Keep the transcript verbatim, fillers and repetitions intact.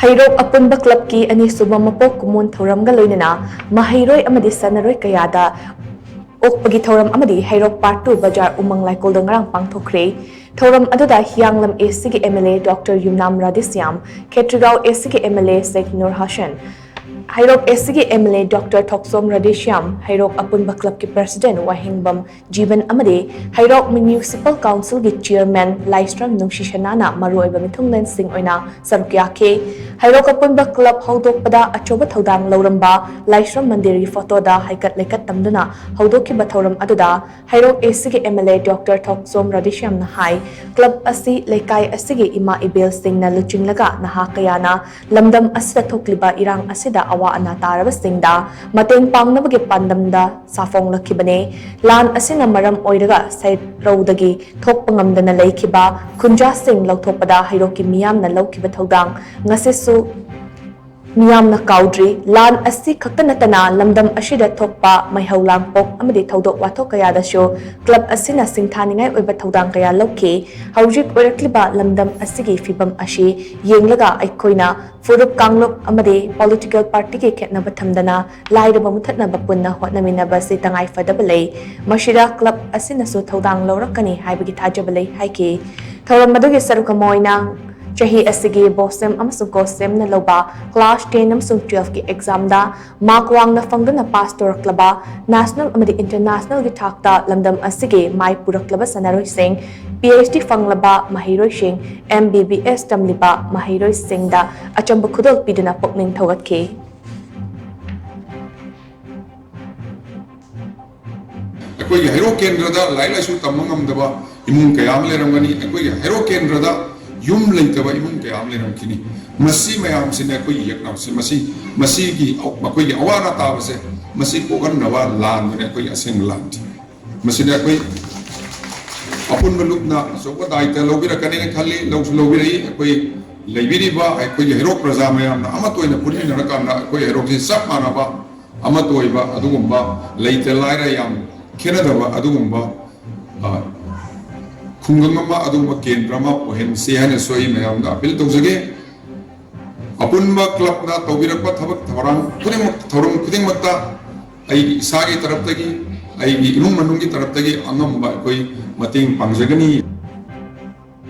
ꯍꯩꯔꯣꯛ ꯑꯄꯨꯟꯕ ꯀ꯭ꯂꯕꯀꯤ ꯑꯅꯤꯁꯨꯕ ꯃꯄꯣꯛ ꯀꯨꯝꯑꯣꯟ ꯊꯧꯔꯝꯒ ꯂꯣꯏꯅꯅ ꯃꯍꯩꯔꯣꯏ ꯑꯃꯗꯤ ꯁꯥꯟꯅꯔꯣꯏ ꯀꯌꯥꯗ ꯑꯣꯛꯄꯒꯤ ꯊꯧꯔꯝ ꯑꯃꯗꯤ ꯍꯩꯔꯣꯛ ꯄꯥꯔꯠ ꯇꯨ ꯕꯖꯥꯔ ꯎꯃꯪ ꯂꯥꯏꯀꯣꯜꯗ ꯉꯔꯥꯡ ꯄꯥꯡꯊꯣꯛꯈ꯭ꯔꯦ꯫ ꯊꯧꯔꯝ ꯑꯗꯨꯗ ꯍꯤꯌꯥꯡꯂꯝ ꯑꯦ ꯁꯤꯒꯤ ꯑꯦꯝ ꯑꯦꯜ ꯑꯦ ꯗꯣꯛꯇꯔ ꯌꯨꯝꯅꯥꯝ ꯔꯥꯙꯦꯁ꯭ꯌꯥꯝ, ꯈꯦꯇ꯭ꯔꯤꯒꯥꯎ ꯑꯦ ꯁꯤꯒꯤ M L A Sheikh Nur Hasan, Heirok A ꯁꯤꯒꯤ ꯑꯦꯝ ꯑꯦꯜ ꯑꯦ ꯗꯣꯛꯇꯔ ꯊꯣꯛꯆꯣꯝ ꯔꯥꯙꯦꯁ꯭ꯌꯥꯝ, ꯍꯩꯔꯣꯛ ꯑꯄꯨꯟꯕ ꯀ꯭ꯂꯕꯀꯤ ꯄ꯭ꯔꯁꯤꯗꯦꯟ ꯋꯥꯍꯦꯡꯕꯝ ꯖꯤꯕꯟ ꯑꯃꯗꯤ ꯍꯩꯔꯣꯛ ꯃ꯭ꯌꯨꯅꯤꯁꯤꯄꯥꯜ ꯀꯥꯎꯟꯁꯤꯜꯒꯤ ꯆꯤꯌꯔꯃꯦꯟ ꯂꯥꯏꯁ꯭ꯔꯝ ꯅꯨꯡꯁꯤꯁꯅꯥꯅ ꯃꯔꯨꯑꯣꯏꯕ ꯃꯤꯊꯨꯡꯂꯦꯟꯁꯤꯡ ꯑꯣꯏꯅ ꯁꯔꯨꯛ ꯌꯥꯈꯤ꯫ ꯍꯩꯔꯣꯛ ꯑꯄꯨꯟꯕ ꯀ꯭ꯂꯕ ꯍꯧꯗꯣꯛꯄꯗ ꯑꯆꯧꯕ ꯊꯧꯗꯥꯡ ꯂꯧꯔꯝꯕ ꯂꯥꯏꯁ꯭ꯔꯝ ꯃꯟꯗꯤꯔꯒꯤ ꯐꯣꯇꯣꯗ ꯍꯩꯀꯠ ꯂꯩꯀꯠ ꯇꯝꯗꯨꯅ ꯍꯧꯗꯣꯛꯈꯤꯕ ꯊꯧꯔꯝ ꯑꯗꯨꯗ ꯍꯩꯔꯣꯛ ꯑꯦ ꯁꯤꯒꯤ M L A doctor Thokchom ꯔꯥꯙꯦꯁ꯭ꯌꯥꯝꯅ ꯍꯥꯏ, ꯀ꯭ꯂꯕ ꯑꯁꯤ ꯂꯩꯀꯥꯏ ꯑꯁꯤꯒꯤ ꯏꯃꯥ ꯏꯕꯦꯜꯁꯤꯡꯅ ꯂꯨꯆꯤꯡꯂꯒ ꯅꯍꯥ ꯀꯌꯥꯅ ꯂꯝꯗꯝ ꯑꯁꯤꯗ ꯊꯣꯛꯂꯤꯕ ꯏꯔꯥꯡ ꯑꯁꯤꯗ ꯑꯋꯥ ꯑꯅꯥ ꯇꯥꯔꯕꯁꯤꯡꯗ ꯃꯇꯦꯡ ꯄꯥꯡꯅꯕꯒꯤ ꯄꯥꯟꯗꯝꯗ ꯁꯥꯐꯣꯡꯂꯛꯈꯤꯕꯅꯤ꯫ ꯂꯥꯟ ꯑꯁꯤꯅ ꯃꯔꯝ ꯑꯣꯏꯔꯒ ꯁꯩꯔꯧꯗꯒꯤ ꯊꯣꯛꯄ ꯉꯝꯗꯅ ꯂꯩꯈꯤꯕ ꯈꯨꯟꯖꯥꯁꯤꯡ ꯂꯧꯊꯣꯛꯄꯗ ꯍꯩꯔꯣꯛꯀꯤ ꯃꯤꯌꯥꯝꯅ ꯂꯧꯈꯤꯕ ꯊꯧꯗꯥꯡ ꯉꯁꯤꯁꯨ ꯃꯤꯌꯥꯝꯅ ꯀꯥꯎꯗ꯭ꯔꯤ꯫ ꯂꯥꯟ ꯑꯁꯤ ꯈꯛꯇ ꯅꯠꯇꯅ ꯂꯝꯗꯝ ꯑꯁꯤꯗ ꯊꯣꯛꯄ ꯃꯩꯍꯧ ꯂꯥꯡꯄꯣꯛ ꯑꯃꯗꯤ ꯊꯧꯗꯣꯛ ꯋꯥꯊꯣꯛ ꯀꯌꯥꯗꯁꯨ ꯀ꯭ꯂꯕ ꯑꯁꯤꯅ ꯁꯤꯡꯊꯥꯅꯤꯡꯉꯥꯏ ꯑꯣꯏꯕ ꯊꯧꯗꯥꯡ ꯀꯌꯥ ꯂꯧꯈꯤ꯫ ꯍꯧꯖꯤꯛ ꯑꯣꯏꯔꯛꯂꯤꯕ ꯂꯝꯗꯝ ꯑꯁꯤꯒꯤ ꯐꯤꯕꯝ ꯑꯁꯤ ꯌꯦꯡꯂꯒ ꯑꯩꯈꯣꯏꯅ ꯐꯨꯔꯨꯞ ꯀꯥꯡꯂꯨꯞ ꯑꯃꯗꯤ ꯄꯣꯂꯤꯇꯤꯀꯦꯜ ꯄꯥꯔꯇꯤꯒꯤ ꯈꯦꯠꯅꯕ ꯊꯝꯗꯅ ꯂꯥꯏꯔꯕ ꯃꯨꯊꯠꯅꯕ ꯄꯨꯟꯅ ꯍꯣꯠꯅꯃꯤꯟꯅꯕ ꯑꯁꯤ ꯇꯉꯥꯏ ꯐꯗꯕ ꯂꯩ꯫ ꯃꯁꯤꯗ ꯀ꯭ꯂꯕ ꯑꯁꯤꯅꯁꯨ ꯊꯧꯗꯥꯡ ꯂꯧꯔꯛꯀꯅꯤ ꯍꯥꯏꯕꯒꯤ ꯊꯥꯖꯕ ꯂꯩ ꯍꯥꯏꯈꯤ꯫ ꯊꯧꯔꯝ ꯑꯗꯨꯒꯤ ꯁꯔꯨꯛ ꯑꯃ ꯑꯣꯏꯅ ꯆꯍꯤ ꯑꯁꯤꯒꯤ ꯕꯣꯁꯦꯝ ꯑꯃꯁꯨꯡ ꯀꯣꯁꯦꯝꯅ ꯂꯧꯕ ꯀ꯭ꯂꯥꯁ ꯇꯦꯟ ꯑꯃꯁꯨꯡ ꯇꯨꯋꯦꯜꯐꯀꯤ ꯑꯦꯛꯖꯥꯝꯗ ꯃꯥꯔꯛ ꯋꯥꯡꯅ ꯐꯪꯗꯨꯅ ꯄꯥꯁ ꯇꯧꯔꯛꯂꯕ, ꯅꯦꯁꯅꯦꯜ ꯑꯃꯗꯤ ꯏꯟꯇꯔꯅꯦꯁꯅꯦꯜꯒꯤ ꯊꯥꯛꯇ ꯂꯝꯗꯝ ꯑꯁꯤꯒꯤ ꯃꯥꯏ ꯄꯨꯔꯛꯂꯕ ꯁꯥꯟꯅꯔꯣꯏꯁꯤꯡ, ꯄꯤ ꯑꯩꯆ ꯗꯤ ꯐꯪꯂꯕ ꯃꯍꯩꯔꯣꯏꯁꯤꯡ, ꯑꯦꯝ ꯕꯤ ꯕꯤ ꯑꯦꯁ ꯇꯝꯂꯤꯕ ꯃꯍꯩꯔꯣꯏꯁꯤꯡꯗ ꯑꯆꯝꯕ ꯈꯨꯗꯣꯜ ꯄꯤꯗꯨꯅ ꯄꯨꯛꯅꯤꯡ ꯊꯧꯒꯠꯈꯤ꯫ ꯑꯩꯈꯣꯏꯒꯤ ꯍꯩꯔꯣꯛ ꯀꯦꯟꯗ꯭ꯔꯗ ꯂꯥꯏꯔꯤꯛ ꯂꯥꯏꯁꯨ ꯇꯝꯕ ꯉꯝꯗꯕ ꯏꯃꯨꯡ ꯀꯌꯥ ꯑꯃ ꯂꯩꯔꯝꯒꯅꯤ꯫ ꯑꯩꯈꯣꯏꯒꯤ ꯍꯩꯔꯣꯛ ꯀꯦꯟꯗ꯭ꯔꯗ ꯌꯨꯝ ꯂꯩꯇꯕ ꯏꯃꯨꯡ ꯀꯌꯥ ꯑꯃ ꯂꯩꯔꯝꯈꯤꯅꯤ꯫ ꯃꯁꯤ ꯃꯌꯥꯝꯁꯤꯅ ꯑꯩꯈꯣꯏꯒꯤ ꯌꯦꯛꯅꯕꯁꯦ, ꯃꯁꯤ, ꯃꯁꯤꯒꯤ ꯃꯈꯣꯏꯒꯤ ꯑꯋꯥ ꯑꯅꯥ ꯇꯥꯕꯁꯦ, ꯃꯁꯤ ꯀꯣꯛꯍꯟꯅꯕ ꯂꯥꯟꯗꯨꯅ ꯑꯩꯈꯣꯏꯒꯤ ꯑꯁꯦꯡꯕ ꯂꯥꯟꯅꯤ꯫ ꯃꯁꯤꯗ ꯑꯩꯈꯣꯏ ꯑꯄꯨꯟꯕ ꯂꯨꯞꯅ ꯑꯆꯧꯕ ꯗꯥꯏꯇ ꯂꯧꯕꯤꯔꯛꯀꯅꯤꯅ ꯈꯜꯂꯤ, ꯂꯧꯁꯨ ꯂꯧꯕꯤꯔꯛꯏ꯫ ꯑꯩꯈꯣꯏ ꯂꯩꯕꯤꯔꯤꯕ ꯑꯩꯈꯣꯏꯒꯤ ꯍꯩꯔꯣꯛ ꯄ꯭ꯔꯖꯥ ꯃꯌꯥꯝꯅ ꯑꯃꯠꯇ ꯑꯣꯏꯅ ꯄꯨꯟꯃꯤꯟꯅꯔꯀꯥꯟꯗ ꯑꯩꯈꯣꯏ ꯍꯩꯔꯣꯛꯁꯤ ꯆꯞ ꯃꯥꯟꯅꯕ ꯑꯃꯠꯇ ꯑꯣꯏꯕ ꯑꯗꯨꯒꯨꯝꯕ ꯂꯩꯇ ꯂꯥꯏꯔ ꯌꯥꯝ ꯈꯦꯠꯅꯗꯕ ꯑꯗꯨꯒꯨꯝꯕ, ꯑ, ꯈꯨꯡꯒꯪ ꯑꯃ, ꯑꯗꯨꯒꯨꯝꯕ ꯀꯦꯟꯗ꯭ꯔ ꯑꯃ ꯑꯣꯏꯍꯟꯁꯤ ꯍꯥꯏꯅꯁꯨ ꯑꯩ ꯃꯌꯥꯝꯗ ꯑꯄꯤꯜ ꯇꯧꯖꯒꯦ꯫ ꯑꯄꯨꯟꯕ ꯀ꯭ꯂꯕꯅ ꯇꯧꯕꯤꯔꯛꯄ ꯊꯕꯛ ꯊꯧꯔꯥꯡ ꯈꯨꯗꯤꯡꯃꯛ, ꯊꯧꯔꯝ ꯈꯨꯗꯤꯡꯃꯛꯇ ꯑꯩꯒꯤ ꯏꯁꯥꯒꯤ ꯇꯔꯞꯇꯒꯤ, ꯑꯩꯒꯤ ꯏꯃꯨꯡ ꯃꯅꯨꯡꯒꯤ ꯇꯔꯞꯇꯒꯤ ꯑꯉꯝꯕ ꯑꯩꯈꯣꯏ ꯃꯇꯦꯡ ꯄꯥꯡꯖꯒꯅꯤ꯫